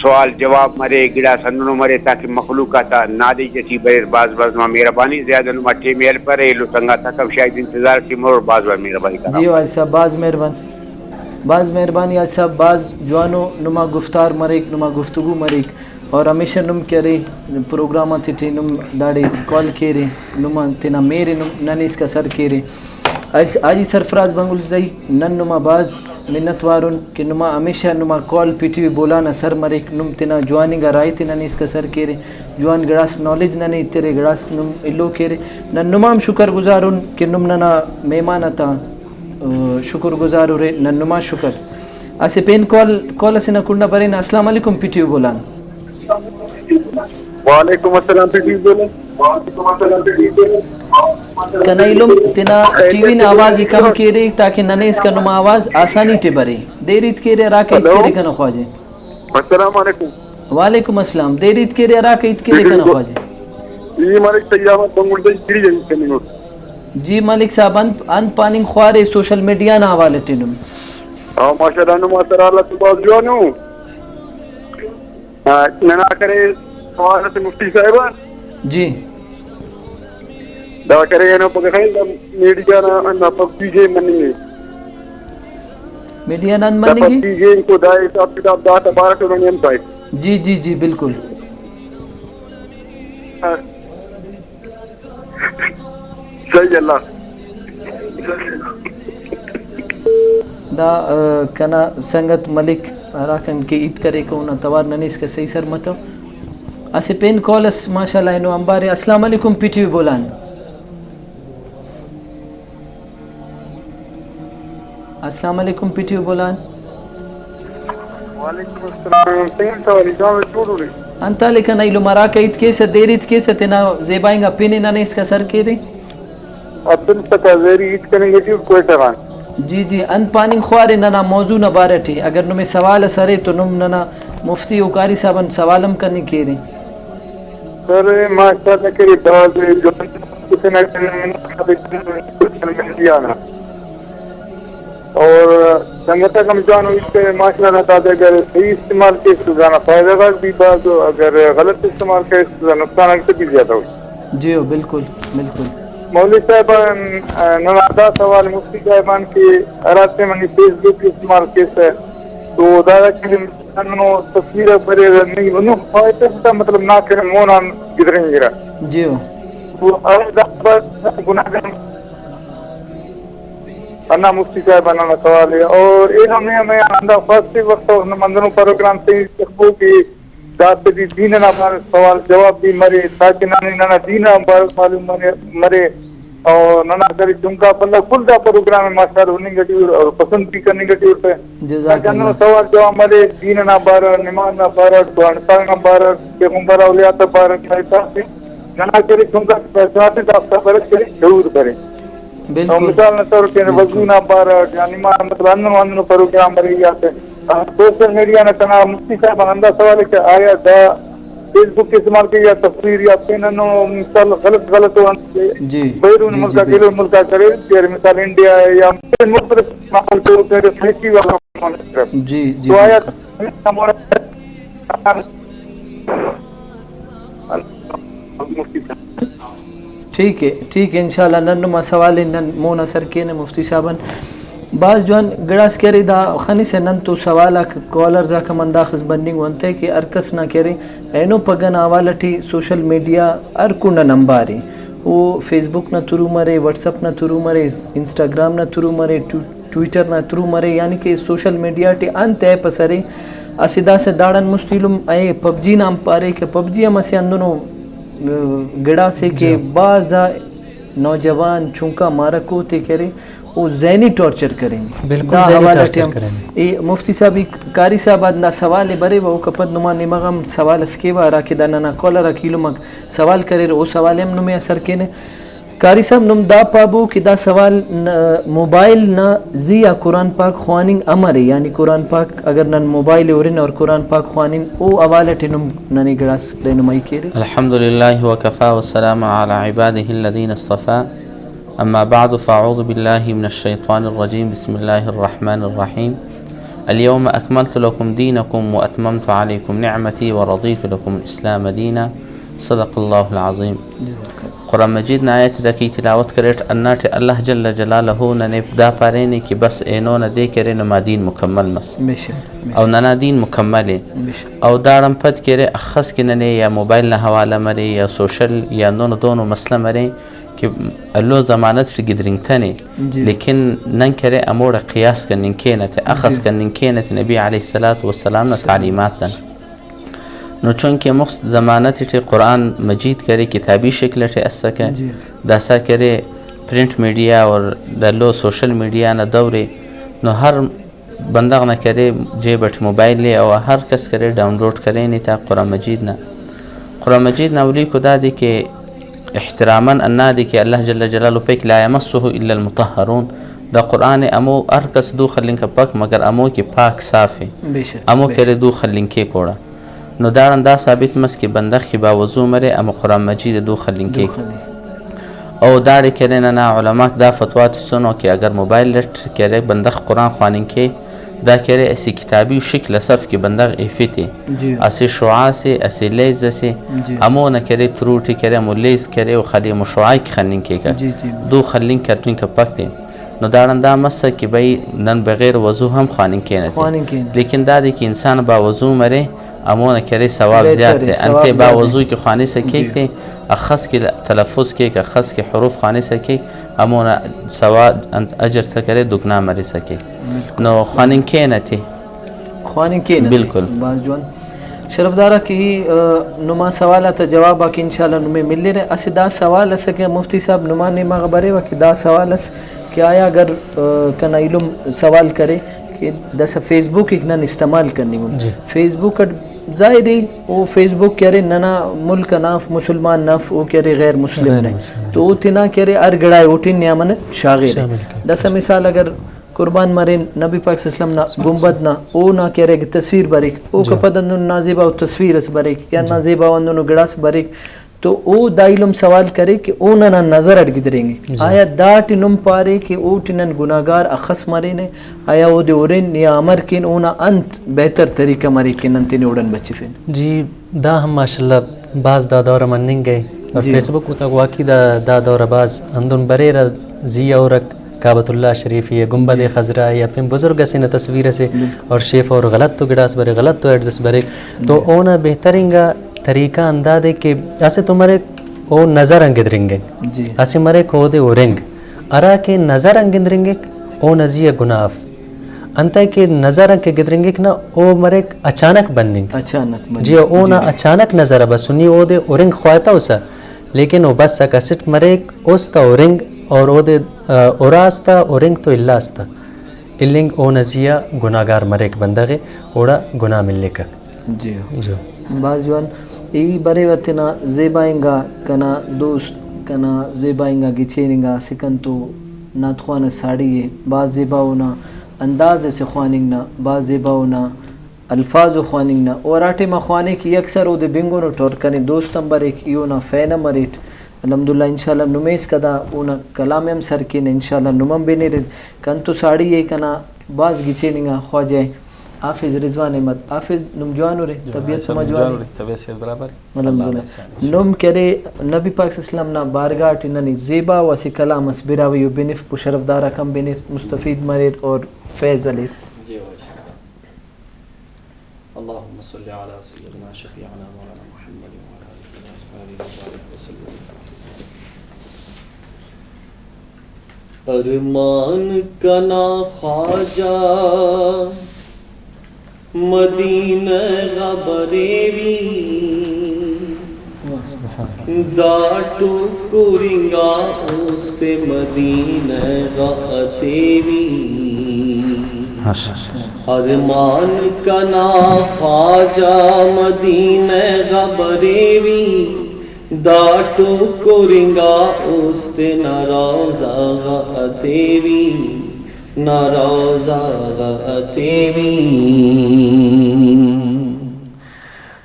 سوال جواب مرے، گڑاس ہندنو مرے تاکہ مخلوق آتا نالج اٹی بریر۔ بھاز بھاز نما مہربانی، زیادہ نما ٹائم ءِ ہلپرہ، ایلو سنگت آک ہم شاید انتظار ٹی مرور۔ بھاز بھاز مہربانی کرام۔ جی حاجی صاحب، بھاز مہربانی، بھاز مہربانی حاجی صاحب، بھاز جوانو نما گفتار مریک، نما گفتگو مریک۔ اور ہمیشہ نم کہ ارے پروگرام آتیٹی نم داڑے کال کیرے، نم تینا مہر ءِ نم ننے اسکا سر کیرے۔ حاجی، حاجی سرفراز بنگلزئی، نن نما بھاز منت وار ان کہ نما ہمیشہ نما کال پی ٹی وی بولان آ سر مریک، نم تینا جوان انگا رائے تے ننے اسکا سر کیرے، جوان گڑاس نالج ننے ایترے، گڑاس نم ایلو کیرے۔ نن نما ہم شکر گزار ان کہ نم ننا مہمان آتا، آ، شکر گزار ارے، نن نما شکر۔ اسہ پین کال، کال اسے نا کنڈا برینہ۔ السلام علیکم پی ٹی وی بولان۔ وعلیکم السلام، پی ٹی وی بولو۔ کنا ایلم تینا ٹی وی نا آواز ءِ کم کیرے تاکہ ننے اسکا نما آواز آسانی ٹی برے۔ دیر ہیت کیرے ہراکہ ہیت ہیلو۔ کیرے کنا خواجہ۔ السلام علیکم۔ وعلیکم السلام۔ دیر ہیت کیرے ہراکہ ہیت کیرے کنا خواجہ۔ ای مالک سیاوان بنگل دے گری جنگ کننگ۔ جی ملک صاحب، انت، انت پاننگ خوارے سوشل میڈیا نا حوالہ ٹی نم؟ ہاں، ماشاءاللہ، نما سر حالت بھاز جوان ءُ۔ آ، ننا کرے سوال اسے مفتی صاحب آ۔ جی۔ دا کرے اینو پگہ خیر دا میڈیا نا ہندا پبجی گیم مننگ ءِ۔ میڈیا نا ہند دا مننگ ءِ؟ پبجی گیم کو دا حساب کتاب دا تا بارہ ٹو ننے ہم پائے۔ جی، جی، جی، بالکل۔ ہاں۔ صحیح اللہ۔ دا، آ، کنا سنگت ملک ہراکان کہ ہیت کریکہ اونا توار ننے اسکا صحیح سر متو۔ اسہ پین کال اس ماشاءاللہ اینو امبارے۔ السلام علیکم پی ٹی وی بولان۔ السلام علیکم پی ٹی وی بولان۔ وعلیکم السلام۔ سنگت سوال جوان جوڑ اُرے۔ انت حال ءِ کنا ایلم؟ ہراکہ ہیت کیسہ، دیر ہیت کیسہ، تینا زیبا انگا پن ءِ ننے اسکا سر کیرے۔ عبدالفتاح زہری ہیت کننگ ٹی اُٹ کوئٹہ غان۔ جی جی، انت پاننگ خوارے ننا موضوع نا بارہ ٹی؟ اگر نمے سوال اس ارے تو نم ننا مفتی و قاری صاحب آن سوال ہم کننگ کیرے۔ سر، ماشاءاللہ کرے، بھاز جوان تینا سوشل میڈیا نا۔ اور سنگت آک ہم جوان ءُ، ہیت کرے ماشاءاللہ، دادے اگر صحیح استعمال کیس تو دانا فائدہ غاک بھی بھاز ءُ، اگر غلط استعمال کیس تو دا نقصان آک بھی زیادہ ءُ۔ جی ہو، بالکل، بالکل۔ مولوی صاحب آن، آ، ننا دا سوال مفتی صاحب آن کہ ہرا ٹائم نی فیس بک استعمال کیسہ تو دادا کہ ہندنو تصویر آک بریرہ، نی ہندن خواہپیسہ تا مطلب نا کنے مون آن گدرینگرہ۔ جی ہو۔ تو ہر دا گناہ گار ہندا مفتی صاحب آ ننا سوال ءِ۔ اور ایلو نے ہمے ہندا خواست وخت نم ہندنو پروگرام صحیح تخبو کہ داسہ بھی دین انا بارو سوال جواب بھی مرے، تاکہ ننے ننا دین آن بارو معلوم مرے، مرے۔ اور ننا کرے چنکا بندغ کل دا پروگرام ءِ ماشاءاللہ ہننگ ٹی ءُ اور پسند بھی کننگ ٹی ءُ۔ جزاک تاکہ ہندنو اللہ۔ سوال جواب مرے، دین انا بارو، نماز نا بارو، قرآن پاک نا بارو، پیغمبر اولیاء تا بارو، ننا کرے چنکا دافتا بارو کرے شعور برے۔ بالکل۔ اور مثال نا طور پر بالکل۔ وضو نا بارہ، یعنی ما مطلب ہندنو ہندنو پروگرام ارے یا تے، آ، سوشل میڈیا نا کنا مفتی صاحب آن ہندا سوال ءِ کہ آیا دا فیس بک استعمال کے یا تصویر یا پن ہندنو مثال غلط غلط و انت جی، بیرون جی، ملک جی، آ، بالکل۔ ایلو ملک آ کرے، کہ مثال انڈیا ءِ یا مختلف ماحول تو صحیح والا جی، جی، تو آیا بالکل۔ مفتی صاحب۔ ٹھیک ہے، ٹھیک ہے، انشاءاللہ نن نما سوال ءِ نن مون آ سر کینہ مفتی صاحب آن۔ بھاز جوان گڑاس کہ ارے دا خنسہ نن تو سوال آک کالرز آک ہم ہنداخس بننگ و انتئے کہ ہر کس نا کہ ارے اینو پگہ نا حوالہ ٹی سوشل میڈیا ہر کنڈ آن امبار ءِ۔ او فیس بک نا تھرو مرے، واٹس ایپ نا تھرو مرے، انسٹاگرام نا تھرو مرے، ٹو-، ٹویٹر نا تھرو مرے، یعنی کہ سوشل میڈیا ٹی انت ایپ اس ارے، اسہ داسہ داڑان مست ایلم اے پب جی نا ہم پارے کہ پب جی ہم اسہ ہندنو، ء، گڑاسے کہ جی۔ بھاز آ نوجوان چنکا مارکو تے کہ ارے، او ذہنی ٹارچر کرینے۔ بالکل، دا ذہنی حوالہ ٹی ٹارچر ہم کرینے۔ اے مفتی صاحب، ای قاری صاحب آ دا سوال ء بریوہ، اوکا پد نما نیمہ غا ہم سوال اس کیوہ، ہراکہ دا ننا کالر آک ایلم آک سوال کریرہ، او سوال ء ہم نمے آ سر کینہ۔ قاری صاحب، نم دا پابو کہ دا سوال ن-، موبائل نا زی آ قرآن پاک خواننگ امر ء؟ یعنی قرآن پاک اگر نن موبائل ء ہرن اور قرآن پاک خوانن، او حوالہ ٹی نم ننے گڑاس رہنمائی کیرے۔ الحمد لله وكفى وسلام على عباده الذين اصطفى. أما بعد فأعوذ بالله من الشيطان الرجيم. بسم الله الرحمن الرحيم. اليوم أكملت لكم دينكم وأتممت عليكم نعمتي ورضيت لكم الإسلام دينا. صدق الله العظيم. قرآن مجید نا آیت دا کہ ای تلاوت کریٹ، ہنداٹی اللہ جل جلالہ ننے دا پارینے کہ بس اینو نا دے کرے نما دین مکمل مس۔ بے شک، بے شک۔ او ننا دین مکمل ء۔ بے شک۔ او داڑان پد کہ ارے اخس کہ ننے یا موبائل نا حوالہ مرے یا سوشل یا ہندنو دونو مسئلہ مرے کہ ایلو زمانہ ٹی گدرینگتنے، جی۔ لیکن نن کرے ہموڑا قیاس کننگ کینہ تے، اخس جی۔ کننگ کینہ تے نبی علیہ الصلوۃ والسلام نا تعلیمات آن۔ نو چونکہ مخت زمانہ تیٹی قرآن مجید کرے کتابی شکل ٹی اسکہ، جی۔ داسہ کرے پرنٹ میڈیا اور دلو سوشل میڈیا نا دور ءِ، نو ہر بندغ نا کرے جیب اٹ موبائل ءِ، او ہر کس کرے ڈاؤنلوڈ کرینے تا قرآن مجید نا۔ قرآن مجید نا اولیکو دادے کہ احتراماً ہندادے کہ اللہ جل جلالہ پائک، "لا یمسہ الا المطہرون"، دا قرآن ءِ ہمو ہر کس دو خلنگ کپک مگر ہمو کہ پاک صاف ءِ، بے شک، ہمو بے کرے شک۔ دو خلنگ کیک اوڑا۔ نو داڑان دا ثابت مس کہ بندغ کہ باوضو مرے، ہمو قرآن مجید ءِ دو خلنگ دو کیک۔ خلنگ۔ او داڑے کرے ننا علماک دا فتویٰ تسنو کہ اگر موبائل اٹ کرے بندغ قرآن خواننگ کے، دا کرے اسہ کتابی شکل اس اف کہ بندغ ایفتے۔ جی۔ اسہ شعاع سے، اسہ لیز سے، جی۔ ہمو نا کرے تھرو ٹی کرے، ہمو لیز کرے، و خالی ہمو شعاع ک خننگ کیک۔ جی، جی۔ دو خلنگ کتنگ کپک تے۔ نو داڑان دا مسک کہ بھئی نن بغیر وضو ہم خواننگ کینہ تے۔ خواننگ کینہ۔ لیکن دادے کہ انسان باوضو مرے، ہمونا کرے ثواب بہتر زیات ءِ، ءِ، ثواب انتے زیات ءِ۔ باوضو کہ خوانسہ کیک جی۔ تے، اخس کہ تلفظ کیک، اخس کہ حروف خوانسہ کیک، ہمونا ثواب انت اجر تا کرے دگنا مرسہ کیک۔ بالکل۔ نو خواننگ کینہ تے۔ خواننگ کینہ تے۔ بالکل۔ بھاز جوان۔ شرفدارا کہ ای، آ، نما سوال آتا جواب آک انشاءاللہ نمے ملرہ۔ اسہ دا سوال اسکہ مفتی صاحب، نما نیمہ غا بریوہ کہ دا سوال اس کہ آیا اگر، آ، کنا ایلم سوال کرے کہ داسہ فیس بک اک نن استعمال کننگن۔ جی۔ فیس بک اٹ ظاہر ءِ او فیس بک کہ ارے ننا ملک ئنا اف، مسلمان نا اف، او کہ ارے غیر مسلم غیر نا ءِ۔ مسلم۔ تو او تینا کہ ارے ہر گڑا ءِ اوٹی نیامن اٹ شاغیرہ۔ شامل کیک۔ داسہ مثال اگر قربان مرین، نبی پاک صلی اللہ علیہ وسلم نا گنبد نا، اونا کہ ارے اگہ تصویر بریک، اوکا جی۔ پد ہندن نازیبا تصویر اس بریک یا جی۔ نازیبا ہندنو گڑاس بریک، تو او دا ایلم سوال کرے کہ او ننا نظر اٹ گدرینگک۔ جی۔ آیا داٹی نم پارے کہ اوٹی نن گناہگار اخس مرینہ؟ آیا اودے ہرن یا امر کین؟ اونا انت بہتر طریقہ مریک کہ نن تینے اوڑان بچفین؟ جی، دا ہم ماشاءاللہ بھاز دا دور آ مننگ ءِ۔ اور جی۔ فیس بک تا واقعی دا، دا دور آ بھاز ہندن بریرہ، زی آ ہرک کعبۃ اللہ شریف یا گنبد جی۔ خضرا یا پین بزرگ اسے نا تصویر اسے بالکل۔ اور شیف اور غلط تو گڑاس برے، غلط تو ایڈز اس بریک۔ تو جی۔ اونا بہتر انگا طریقہ ہندادے کہ اسہ تو مریک او نظر آن گدرینگک، جی۔ اسہ مریک اودے ہرنگ، ہرا کہ نظر آن گدرینگک اونا زی آ گناہ اف۔ انتئے کہ نظر آن کہ گدرینگک نا، او مریک اچانک بننگ۔ اچانک بننگ۔ جی، اونا جی، جی۔ اچانک نظر آ بسنی، اودے ہرنگ خواتوسہ، لیکن او بسک اسٹ مریک، است آ ہرنگ اور اودے، آ، ہراس تا ہرنگ تو الاس تا۔ النگ اونا زی آ گناہگار مریک بندغ ءِ، اوڑا گناہ ملیکک۔ جی۔ جی۔ بھاز جوان۔ ای بریوہ تینا زیبا انگا کنا دوست، کنا زیبا انگا گچین انگا اسہ کنتو نعت خوان اس ساڑی ءِ۔ بھاز زیبا اونا انداز اسے خواننگ نا، بھاز زیبا اونا الفاظ و خواننگ نا۔ او ہرا ٹائما خوانے کہ ای اکثر اودے بنگنٹ اور کنے دوست ہم بریک، ای اونا فین ہم اریٹ۔ الحمدللہ، انشاءاللہ نمے اسکا دا اونا کلام ءِ ہم سر کینہ، انشاءاللہ نم ہم بنیرن۔ کنتو ساڑی ءِ کنا بھاز گچین انگا خواجہ حافظ رضوان احمد۔ حافظ، نم جوان ارے؟ جوان، طبیعت ایسا ما نم جوان جوان ارے؟ ارے، طبیعت صحت برابر ارے؟ الحمدللہ۔ اللہ نا احسان ارے۔ نم کہ ارے نبی پاک صلی اللہ علیہ وسلم نا بارگاہ ٹی ننے زیبا و اسہ کلام اس براہوئی و بنف، و شرفدار آک ہم بنیر، مستفید مریر اور فیض ہلیر۔ جی، واہ۔ اللهم صل على سيدنا شفيعنا مولانا محمد وعلى آله وأصحابه وبارك وسلم. ارمان کنا خواجہ مدینہ غا بریوی، دا ٹکر انگا است مدینہ غا اتیوی۔ ماشاءاللہ۔ ارمان کنا خواجہ مدینہ غا بریوی، دا ٹکر انگا است نا روضہ غا اتیوی، نا روضہ غا اتیوی۔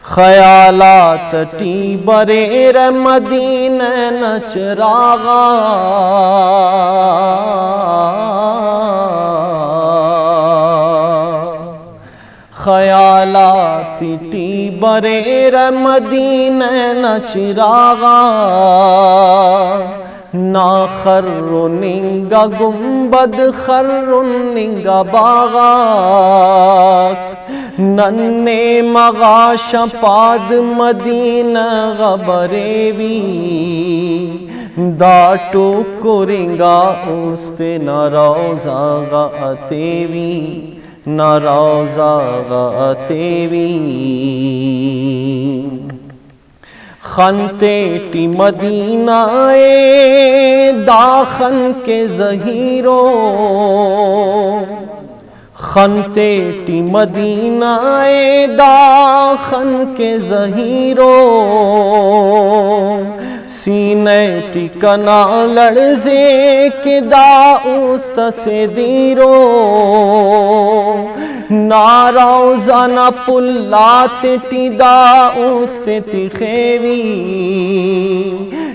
خیالات ٹی بریرہ مدینہ نا چراغا، خیالات ٹی بریرہ مدینہ نا چراغا، نا خرن انگا گنبد، خرن انگا باغاک، نن نیمہ غا شہ پاد مدینہ غا بریوی، دا ٹکر انگا است نا روضہ غا تیوی، نا روضہ غا تیوی۔ خن تیٹی مدینہ ءِ دا خن کہ زہیرو، خن تیٹی مدینہ ءِ دا خن کہ زہیرو، سینہ ٹی کنا لڑزے کہ دا است اسہ دیرو۔ نا روضہ نا پھل آتیٹی دا است تخیوی،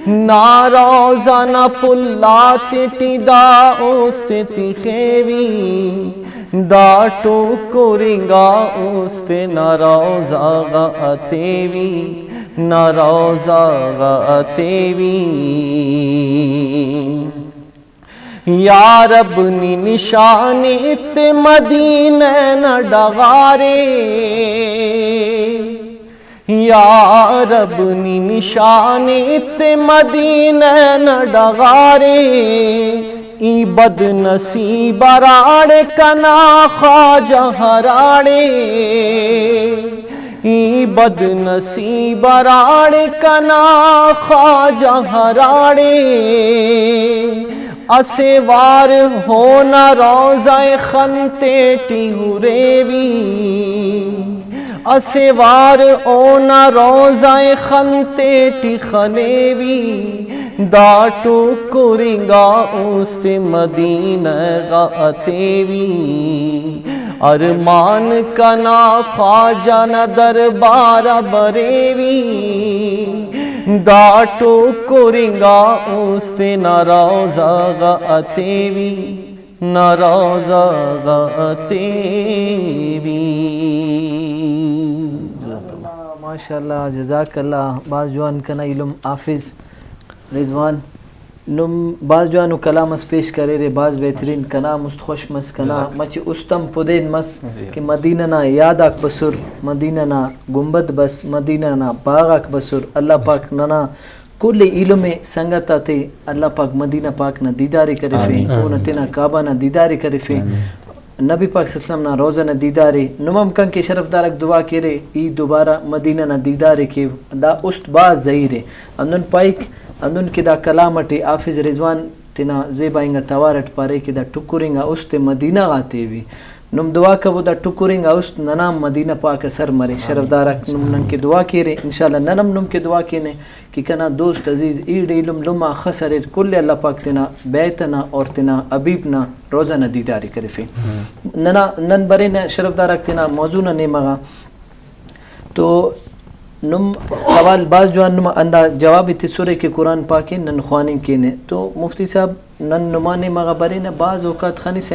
نا روضہ نا پھل آتیٹی دا است تخیوی۔ دا ٹکر انگا است نا روضہ غا تیوی، نا روضہ غا تیوی۔ یا رب نی نشان ایتے مدینہ نا ڈغارے، یا رب نی نشان ایتے مدینہ نا ڈغارے۔ ای بد نصیب ہراڑے کنا خواجہ ہراڑے، ای بد نصیب ہراڑے کنا خواجہ ہراڑے۔ اسہ وار اونا روضہ ءِ خن تیٹی ہریوی، اسہ وار اونا روضہ ءِ خن تیٹی خنیوی۔ دا ٹکر انگا است مدینہ غا تیوی، ارمان کنا خواجہ نا دربار آ بریوی۔ دا ٹکر انگا است نا روضہ غا تیوی، نا روضہ غا تیوی۔ ماشاءاللہ، جزاک اللہ۔ بھاز جوان کنا ایلم حافظ رضوان، نم بھاز جوانو کلام اس پیش کریرے، بھاز بہترین کلام است، خوش مس کنا۔ جزاک۔ مچہ است ہم پدین مس جی۔ کہ مدینہ نا یاد آک بسر، مدینہ نا گنبد بس، مدینہ نا باغ آک بسر۔ اللہ پاک ننا کل ایلم ءِ سنگت آتے اللہ پاک مدینہ پاک نا دیدار ءِ کرفے، آمین۔ اونا تینا کعبہ نا دیدار ءِ کرفے، آمین۔ نبی پاک صلی اللہ علیہ وسلم نا روضہ نا دیدار ءِ۔ نم ہم کنکہ شرف دارک دعا کیرے، ای دوبارہ مدینہ نا دیدار ءِ کیو۔ دا است بھاز زہیر ءِ۔ ہندن پائک، ہندن کہ دا کلام اٹی حافظ رضوان تینا زیبا انگا توار اٹ پارے کہ دا ٹکر انگا است مدینہ غا تیوی۔ نم دعا کبو دا ٹکر انگا است ننا ہم مدینہ پاک آ سر مرے۔ شرف دارک نم نن کہ دعا کیرے، انشاءاللہ نن ہم نم کہ دعا کینہ کہ کنا دوست عزیز ایڑ ایلم لمہ اخس اریر، کل ءِ اللہ پاک تینا بیت ئنا اور تینا حبیب نا روضہ نا دیدار ءِ کرفے۔ ننا نن برینہ شرف دارک تینا موضوع نا نیمہ غا۔ تو نم سوال بھاز جوان نم ہندا جواب ءِ تسرے کہ قرآن پاک ءِ نن خواننگ کینہ۔ تو مفتی صاحب، نن نما نیمہ غا برینہ، بعض اوقات خنسہ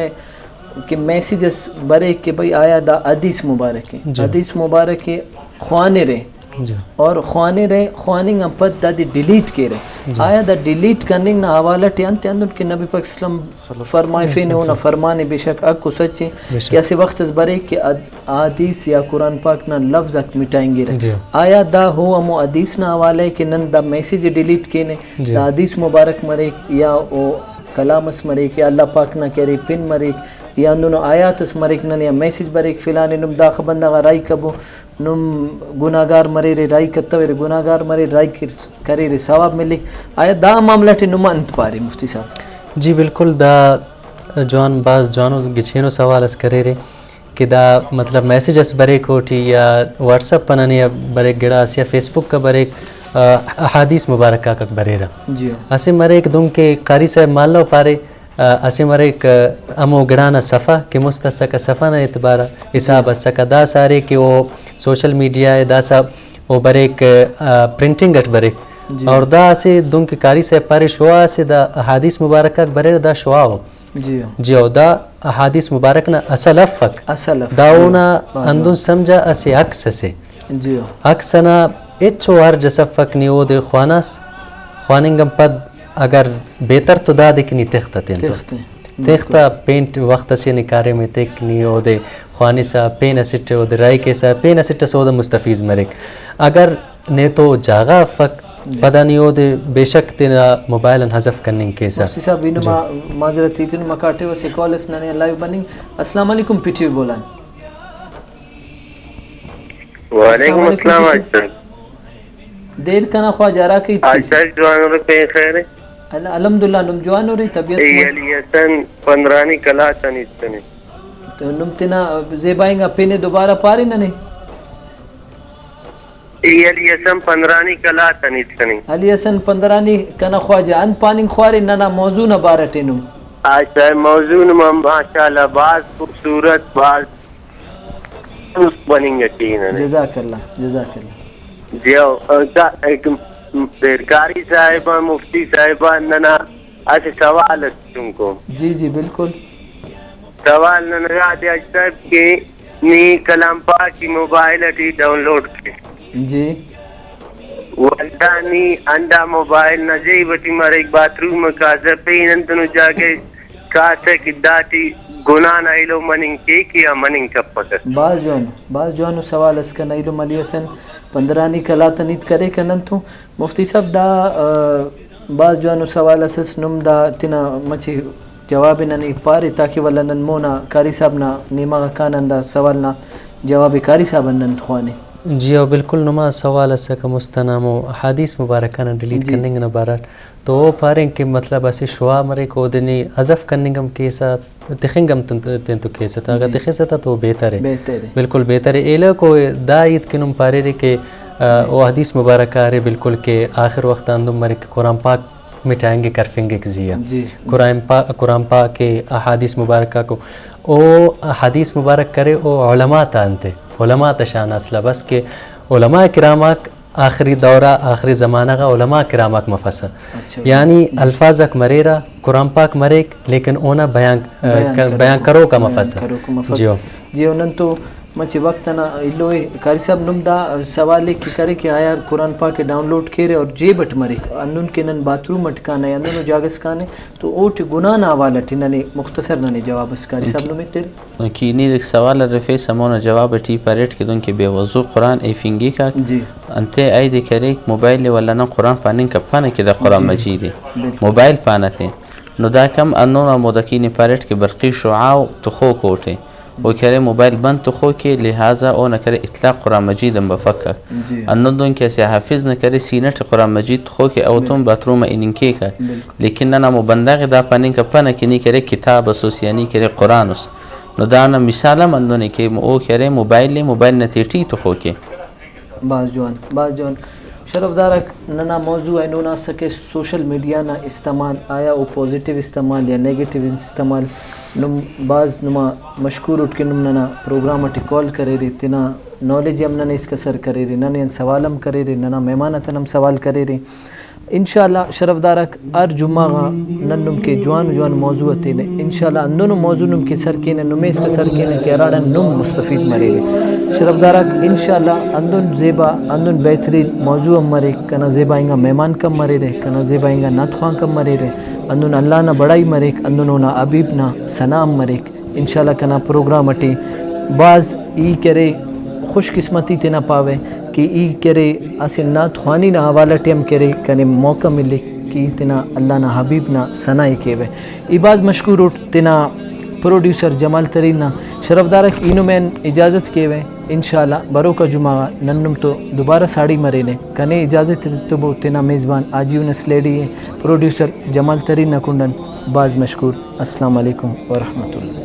کہ میسج اس بریک کہ بھئی آیا دا حدیث مبارک ءِ، جی۔ حدیث مبارک ءِ خوانرے جی۔ اور خوانرے، خواننگ آن پد دادے ڈیلیٹ کیرے۔ جی۔ آیا دا ڈیلیٹ کننگ نا حوالہ ٹی انت ءِ؟ ہندن کہ نبی پاک صلی اللہ علیہ وسلم فرمائفینے، اونا فرمان ءِ بے شک حق و سچ ءِ بے شک۔ کہ اسہ وخت اس بریک کہ اد-، احادیث یا قرآن پاک نا لفظ آک مٹائنگرہ۔ جی۔ آیا دا ہو ہمو حدیث نا حوالہ ءِ کہ نن دا میسج ءِ ڈیلیٹ کینہ؟ جی۔ دا حدیث مبارک مریک یا او کلام اس مریک یا اللہ پاک نا کہ ارے پن مریک یا ہندنو آیات اس مریک ننے آ میسج بریک فلانے نم داخہ بندغ آ راہی کبو، نم گناہگار مریرے، راہی کتویرے، گناہگار مریرے، راہی کر-، کریرے، ثواب ملیک۔ آیا دا معاملہ ٹی نما انت پارے مفتی صاحب؟ جی بالکل، دا جوان، بھاز جوانو گچینو سوال اس کریرے کہ دا مطلب میسج اس بریک اوٹی یا واٹس ایپ پہ ننے آ بریک گڑاس یا فیس بک آ بریک، آ، احادیث مبارکہ آک بریرہ۔ جی۔ اسہ مریک دنکہ قاری صاحب مالو پارے، آ، اسہ مریک، آ، ہمو گڑانا صفحہ کہ مست اسکہ، صفحہ نا اعتبار آ حساب اسکہ، داسہ ارے کہ او سوشل میڈیا ءِ داسہ او بریک، آ، پرنٹنگ اٹ بریک۔ جی۔ اور دا اسہ دنکہ قاری صاحب پارے شعاع اسے دا احادیث مبارک آک بریرہ، دا شعاع او۔ جی۔ جی او، دا احادیث مبارک نا اصل افک۔ اصل افک۔ دا اونا بھاز ہندن سمجھہ اسہ عکس اسے۔ جی۔ عکس ئنا ہچو حرج اس افک، نی اودے خواناس، خواننگ آن پد اگر بہتر تو دادے کہ نی تختہ تینتو۔ تختہ۔ تختہ، پین وخت اسے نے کاریمے تیک، نی اودے خوانسہ، پین اسٹ اودے راہی کیسہ، پین اسٹ ئس اودے مستفیض مریک۔ اگر نے تو جاگہ افک، پدا نی اودے بے شک تینا موبائل آن حذف کننگ کیسہ۔ مفتی صاحب، ای نما جی۔ معذرت، ای تینا مکاٹیو اسہ کال اس ننے لائیو بننگ۔ السلام علیکم، پی ٹی وی بولان۔ وعلیکم السلام السلام، پی ٹی وی۔ حاج صاحب۔ دیر کنا خواجہ ہراکہ ہیت حاج کیسہ۔ صاحب، جوان ارے، پین خیر ءِ؟ ال-، الحمدللہ، نم جوان ارے، طبیعت اے مو-، علی حسن پندرانی قلات آن ہیت کنے۔ تو نم تینا زیبا انگا پن ءِ دوبارہ پارے ننے۔ ای علی حسن پندرانی قلات آن ہیت کننگ۔ علی حسن پندرانی، کنا خواجہ، انت پاننگ خوارے ننا موضوع نا بارہ ٹی نم؟ اچھا، موضوع نما ماشاءاللہ بھاز خوبصورت، بھاز دوست بننگ ٹی ننے۔ جزاک اللہ، جزاک اللہ۔ جی ہو، دا ایک قاری صاحبان، مفتی صاحبان، ننا اسہ سوال اس چنکو۔ جی جی، بالکل۔ سوال ننا دادے حاج صاحب کہ نی کلام پاک ای موبائل ٹی ڈاؤن لوڈ کے۔ جی۔ ولدا نی ہندا موبائل نا جیب ٹی مریک، باتھ روم کاسہ، پین انتنو جاگہ کاسہ کہ داٹی گناہ نا ایلو مننگ کیک یا مننگ کپسہ۔ بھاز جوانو، بھاز جوانو سوال اس کنا ایلم علی حسن پندرانی قلات آن ہیت کریکہ نن تو۔ مفتی صاحب، دا، آ، بھاز جوانو سوال اس ئس، نم دا تینا مچہ جواب ءِ ننے پارے تاکہ ولدا نن مونا قاری صاحب نا نیمہ غا کان آن دا سوال نا جواب ءِ قاری صاحب آن نن خوانہ۔ جی ہو، بالکل نما سوال اسکہ مست ئنا ہمو احادیث مبارکہ نا ڈیلیٹ جی۔ کننگ نا بارٹ۔ تو او پارین کہ مطلب اسہ شعاع مریک، اودے نی حذف کننگ ہم کیسہ، تخنگ ہم تن-، تینتو کیسہ تہ، اگہ جی۔ تخسہ تہ تو بہتر ءِ۔ بہتر ءِ۔ بالکل بہتر ءِ۔ ایلو کو دا ہیت کہ نم پاریرے کہ، آ، او حدیث مبارک ارے بالکل کہ آخر وخت آ ہندن مریک کہ قرآن پاک مٹائنگک، ہرفنگک زی آ۔ جی۔ قرآن پا-، قرآن پاک ءِ احادیث مبارک آکو۔ او حدیث مبارک کرے او علماء تا انت ءِ، علماء تا شان اصل آ بس کہ علماء کرام آک آخری دور آ، آخری زمانہ غا علماء کرام آک مفسہ۔ اچھا۔ یعنی جی۔ الفاظ آک مریرہ، قرآن پاک مریک، لیکن اونا بیان، بیان کر-، کروک بیان آ، کروک آ بیان مفسہ۔ کروک آ مفک۔ جی ہو۔ جی ہو، نن تو مچہ وخت ئنا ایلو ءِ۔ قاری صاحب، نم دا سوال ءِ کہ کرے کہ آیا قرآن پاک ءِ ڈاؤن لوڈ کیرے اور جیب اٹ مریک، ہندن کہ نن باتھ روم اٹ کانہ یا ہندنو جاگہ اس کانہ تو اوٹی گناہ نا حوالہ ٹی ننے مختصر ننے جواب اس قاری صاحب نمے تر۔ کہ نی سوال ہرفیس، ہمونا جواب ٹی پاریٹ کہ دن کہ بے وضو قرآن ایفنگک آک جی۔ انتئے عیدے کریک، موبائل ءِ ولدا نن قرآن پاننگ کپنہ کہ دا قرآن جی۔ مجید ءِ۔ بالکل۔ موبائل پانہ تے۔ نو داکان ہم ہندن ہمودا کہ نی پاریٹ کہ برقی شعاع تخوک اوٹے۔ او کہ ارے موبائل بند تخوک ءِ، لہٰذا اونا کرے اطلاق قرآن مجید آن بفک۔ جی۔ ہندن دن کہ اسہ حافظ نا کرے سینہ ٹی قرآن مجید تخوک ءِ، اوتون بالکل۔ باتھ روم آ ہننگ کیک۔ بالکل۔ لیکن نن ہمو بندغ ءِ دا پاننگ کپنہ کہ نی کرے کتاب اس، یا نی کرے قرآن اس۔ نو دانا مثال ہم ہندن ءِ کہ او کہ ارے موبائل ءِ، موبائل نا تہٹی تخوک ءِ۔ بھاز جوان، بھاز جوان۔ شرفدار آک، ننا موضوع اینو نا اسکہ سوشل میڈیا نا استعمال، آیا او پازیٹیو استعمال یا نیگیٹیو استعمال؟ نم بھاز نما مشکور اٹ کہ نم ننا پروگرام اٹی کال کریرے، تینا نالج ہم ننے اسکا سر کریرے، ننے آن سوال ہم کریرے، ننا مہمان آتان ہم سوال کریرے۔ انشاءاللہ شرفدار آک، ہر جمعہ غا نن نم کہ جوان جوان موضوع ءِ تینہ، انشاءاللہ ہندنو موضوع نم کہ سر کینہ، نمے اسکا سر کینہ کہ ہراڑان نم مستفید مریرے۔ شرفدار آک، انشاءاللہ ہندن زیبا، ہندن بہترین موضوع ہم مریک، کنا زیبا انگا مہمانک ہم مریرہ، کنا زیبا انگا نعت خوانک ہم مریرہ، ہندن اللہ نا بڑائی مریک، ہندن اونا حبیب نا ثنا ہم مریک۔ انشاءاللہ کنا پروگرام اٹی بھاز ای کرے خوش قسمتی تینا پاوہ کہ ای کرے اسہ نعت خوانی نا حوالہ ٹی ہم کرے کنے موقع ملک کہ ای تینا اللہ نا حبیب نا ثنا ءِ کیوہ۔ ای بھاز مشکور اٹ تینا پروڈیوسر جمال ترین نا۔ شرفدار آک، ای نمے آن اجازت کیوہ، انشاءاللہ بروکا جمعہ غا نن نم تو دوبارہ ساڑی مرینہ۔ کنے اجازت ایتبو تینا میزبان حاجی یونس لیڈی ءِ، پروڈیوسر جمال ترین نا کنڈ آن بھاز مشکور۔ السلام علیکم ورحمۃ اللہ۔